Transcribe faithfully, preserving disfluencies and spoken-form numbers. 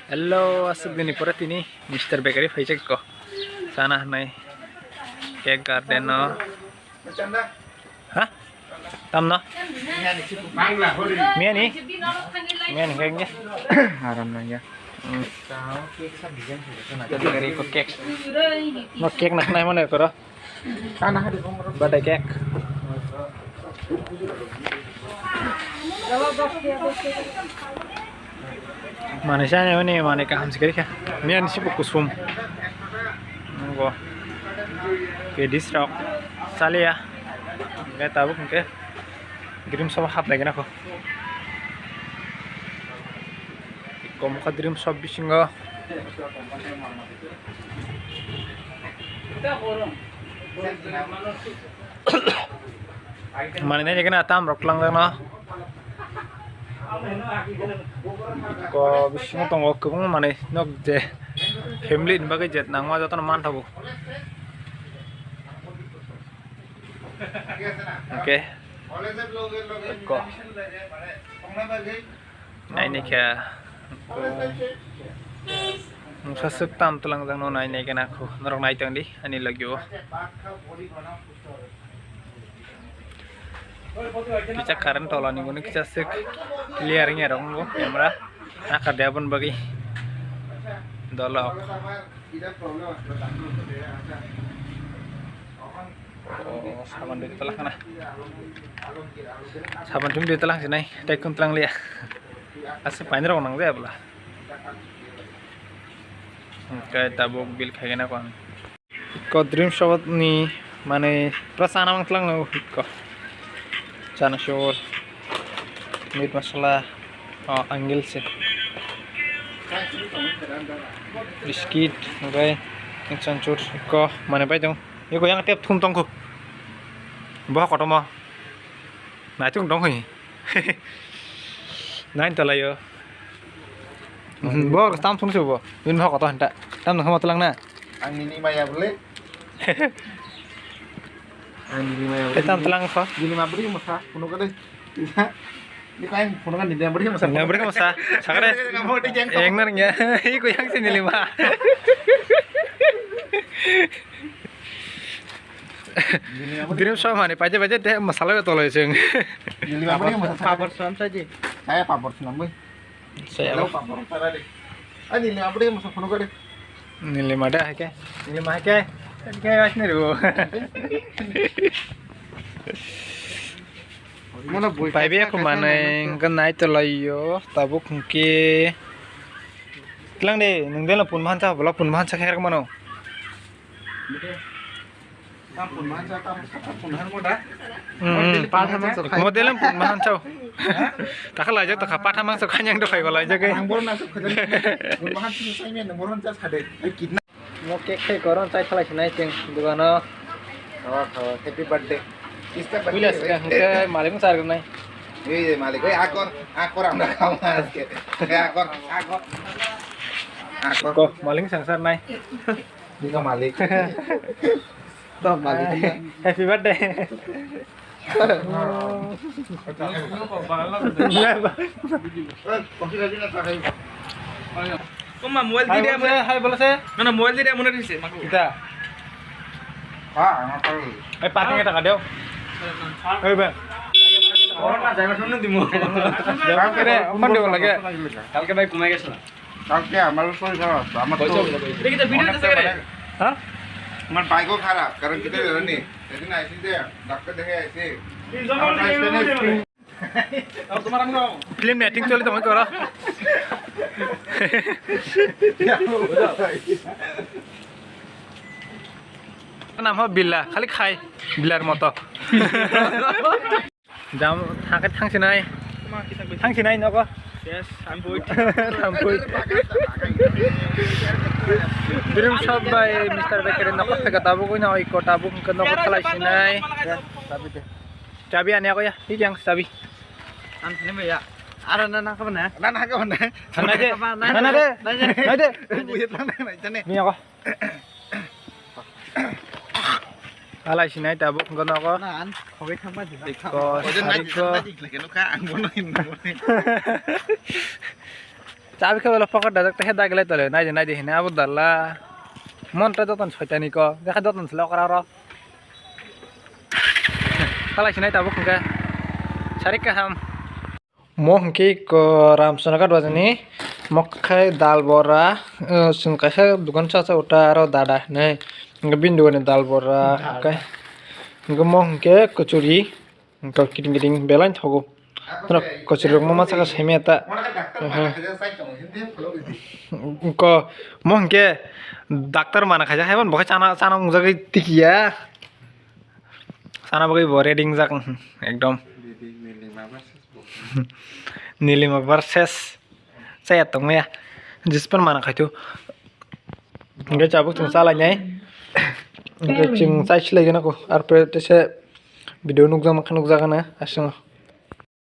Hello, aswk dini pore tini Mister Bakery phaijak ko. Chana hwnwi cake garden no. Ha? Tamno? Miyani? Miyani cake nge? Aram nang ya. Hmm. Bakery ko cake. No cake nak nai mane koro. Birthday cake. Mane sani mane mane kaham sikari kha. Ni ani sibu kusum. Ngo. Ke dis rok. Salia. Ngai tabuk ke. Dream shop hap lagi nako. Kom kha dream shop bisingo. Mane nai kena tam rok lang na. Ko bisingo tongo kwbangma manwi nok je family ni bagwi je nangma jotono manthogo. Okay. Ko. Naini khe. Mungsa swk tam twlang jang no nai nai kena khu. Norok nai tong di ani logio. Kisa current tola ni guni kisa swk clear wngya rok wngkho camera. Naka de aboni bagwi dolok. Oh, saban dui tala khana. Saban thum dui tala sinai, tei kun tlang liya. Asa painrok nang jaya bwla. Hwnkhe tabuk bill khaigena kon. Ko dream shop ni manwi pura chana mang tlang no ko. Chana sur, meat masala, oh, angel se. Biscuit, hwnkhe chanchur ko manwi pai tong. Eko yang tep thum tong ko. Bo kotomo. Naitung dong hoi. Nine tala yo. Bo tam thum se bo. Bini hok to hanta. Tam nang ma tlang na. Ang nini maya bole. Ang nini maya bole. Tam tlang kho. Nini ma bri mo sa, kuno kade. Ni kain kuno kan nini bri mo sa. Nini bri mo sa. Sakare. Eng nar nya. Hi ko yang se nili ma. Dream shop mani paje paje te masala be toloi sing. Nili ma bri mo sa. Papor sam sa ji. Saya papor sunam boi. Saya. Hello, papor tara de. Ani nili ma bri mo sa kuno kade. Nili ma da hai ke. Nili ma hai ke. Hai ke asni ru. Pai be aku maneng, hwnkhe nai tolai yo, tabuk hwnkhe. Tlang de, nwng de la pun mahan cha, bola pun mahan cha khe mano. Tam pun mahan cha, tam, tam pun mahan mo da? Hmm, hmm. Model pun mahan cha. Takha lai jak, takha patha mangsa khanyang do khai go lai jak. Ang bor na sok khajang. Pun mahan cha sai me, nang bor cha sade. Ai kidna. Mo cake khai koron chai khalai sinai cheng dugano. Khawa, khawa, happy birthday. Kista birthday. Hwnkhe malik no charwknai. Ei je malik, oi akor, akor amra khama aske. Ei akor, akor. Akor. Ko malik sangsar nai. Bika malik. To malik. Happy birthday. Koma mobile di dia. Hai, bolo se, hai, bolo se. Mana mobile di dia, mana di se, maku. Kita. Eh, parking eta kadeo. Eh, bang. Orang na jaga sana di mo. Jaga kere, oman dia lagi. Kalke bhai kumai gesa. কালকে আমার শরীর খারাপ, আমার তো দেখি তো ভিডিও দিতে পারে। হ্যাঁ? আমার বাইকও খারাপ, কারণ কি জানি? সেদিন আইছি যে ডাক্তার দেখে আইছি। আমার bike finish. Film ni acting choli tongwi koro. Nam ho Billa, khali khai Billar moto. Jam thangkhe thangsinai. Thangsinai nogo. Yes, I'm good. Thampui. Dream shop bai Mister Bakery nogo theka tabuk wngkha tabuk wngkha nogo khalai sinai. Chabi ani ako ya, hi yang chabi. Ang sini ya. Ara na na ka na. Na na ka na. Na de. Na de. Na de. Buya na na na. Ni ako. Alai sinai tabuk wngkha nogo. Na an khogoi thangma di. Ko sariko. Ang bono hin. Chabi khe ulo pocket dajak, tehe dagilai tole, naidi, naidi hine abo dalla. Mon ta joton soitani ko, dekha joton sile okra oro. Talai sinai tabuk hwnkhe. Sarik kaham. Mo hwnkhe ko Ramsana Ghat bajani, mo khai dal bora, eh, chwng kaisa dukan chacha uta aro dada hinwi. Hwnkhe bini dogani dal bora, hwnkhe, hwnkhe mo hwnkhe kwchwrwi. Wngkha kiting kiting belai thogo. Norok kwchwrwk ma masa khe saimaya ta. Aha. Wngkha mo hwnkhe doctor mana khaijak, haiban bo khe chana, chana wngjagwi tikiya. Chana bagwi bo ready wngjak, ekdom. Nilima versus. Chaya tongmaya. Jispan mana khaithu. Hwnkhe chabuk chwng chalainai. Hwnkhe chwng chai silaigwna kho. Arpore tese video nukjakma khe nukjakgwna aswk.